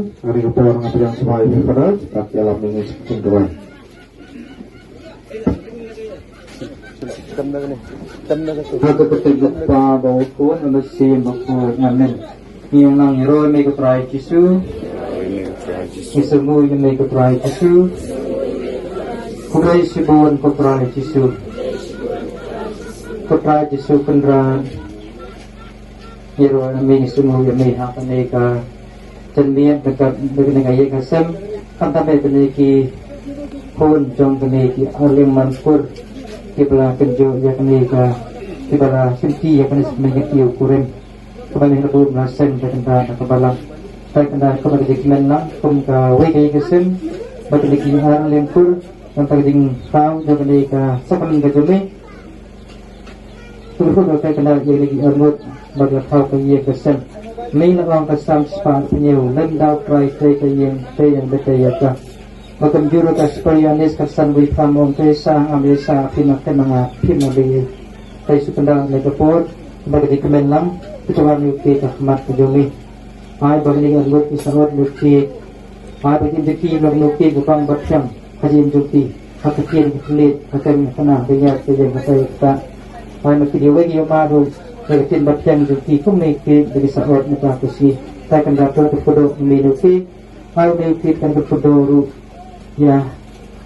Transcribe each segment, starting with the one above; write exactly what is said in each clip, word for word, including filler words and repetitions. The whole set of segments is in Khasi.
Hari ka por nga pdiang sbai phi pada, tak dalam ini sekian doang. Ha ka kyrteng ka Kpa bad ka Khun bad ka Mynsiem Bakhuid. Amen. Ngi ïa nang ïaroh ïa me ko Trai Jisu. Ngi sngewbha ïa me ko Trai Jisu. Khublei shibun ko Trai Jisu. Ko Trai Jisu Kynrad. Ïaroh ïa me, ngi sngewbha ïa me ha kane ka jingmut, ka, kane ka ïing ka sem. Khamtam ïa kine ki khun jong kane ki arliang manpur kiba la kynjoh ïa kane ka, kiba la shimti ïa kane ka jingmut ka ïing ka sem. Kaba ngi la buh na seng da kynda da ka balang. Da kynda kaba ka jingkmen lang kum kawei ka ïing ka sem. Bad kine ki arliang kur, khamtam ka jingkhraw jong kane ka sakramen ka jong me. Khublei ka kane ka ïa ki arngut bad ka thaw ka ïing ka sem. Me la ong ha ka Salm spah hynñiew, lem da U Trai te ka ïing te ïeng beit ïa ka. Ba kumjuh ruh ka Spurianis ka san wei phra ong, te sa ngam ïa sa phi ma kynmaw nga phi ma beiei. Te shu kynda ne ka por ba ka dei kmen lang, ka tawar ne u ki ka khmat ka jong me. Ai ba kane ka arngut ki sa ot ne u ki. Ai ba kin dei ki lar ne u ki ka bang ba thiang. Ha jingim jong ki, ha ka ktien ka thylliej, ha ka ktien ka tnat, ha ka ïar ka ïeng, ha ka ïar ka ktah. Hynrei ma ki dei wei ki ïoh mad ruh ïa ka ktien ba thiang jong ki, kumne ki dei ki sa ot mynta ka sngi. Te kynda to ka kyrkhu me ïa ki, ha me ïa ki, kan kyrkhu ruh ïa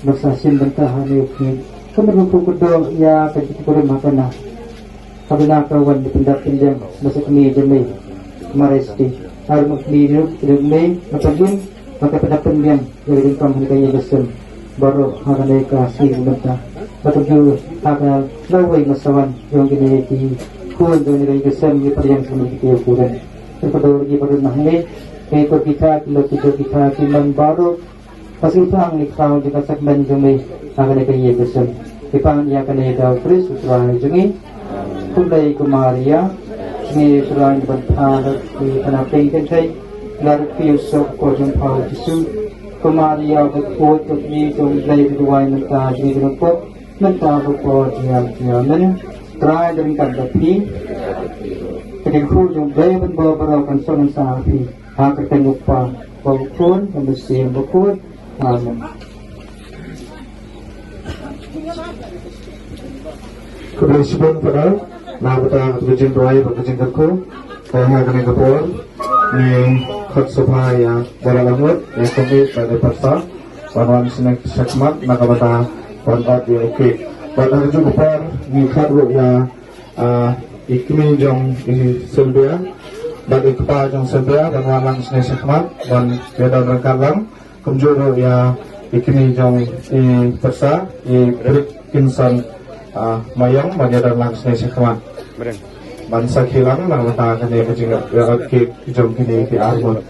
ba sa shim bynta ha me ïa ki. Kumne ruh kyrkhu ïa ka jingkurim ha ka na. Ka bynta ka wan da pyndap pynbiang ba sa kmie jong me. Maresti. Ar ma kmie ruh, ruh me, ma pynbiang, ma ka pyndap pynbiang. Ïa ka jingkam ha ka ïing ka sem baroh ha kane ka sngi mynta. Bad kumjuh ha ka lawei masawan jong kine ki khun jong kane ka ïing ka sem, ki pdiang sa kine ki khun. Te ka dor ki baroh na hangne, ki kur ki kha, ki lok ki jong ki kha, ki man baroh. Ka sngewthuh ngi khraw jong ka sakramen jong me ha kane ka ïing ka sem. Ki pan ïa kane da U Khrist U Trai jong ngi. Khublei ko Maria, ngi sngewthuh ban phah ïa ki, ka na pdeng kynthei, la ruh phi ïohsngew ka por jong pha U Jisu. Ko Maria bakhuid, ka kmie jong U Blei, duwai mynta jong ngi ki riewpop, mynta bad ka por jong ngi. Amen. Trai da ryngkat bad phi. Ka jingkyrkhu jong U Blei ban bor baroh kan sngewsih ïa phi. Ha ka kyrteng U Kpa, bad U Khun, bad U Mynsiem Bakhuid. Amen. Khublei shibun Father, na ka bynta ka jingduwai bad ka jingkyrkhu. Te ha kane ka por ngi khot sngewbha ïa baroh arngut, ïa kmie bad ïa pyrsa, ban wan shane shakhmat na ka bynta ban ot ïa u cake. Bad ha kajuh ka por ngi khot ruh ïa, ah, i kmie jong i Sylvia bad i kpa jong Sylvia ban wan lang shane shakhmat ban ïadon ryngkat lang. Kumjuh ruh ïa i kmie jong i pyrsa, i Brit Kinson, ah, Maiong, ban ïadon lang shane shakhmat. Ban sakhi lang na ka bynta kane ka jingïaroh cake jong kine ki arngut.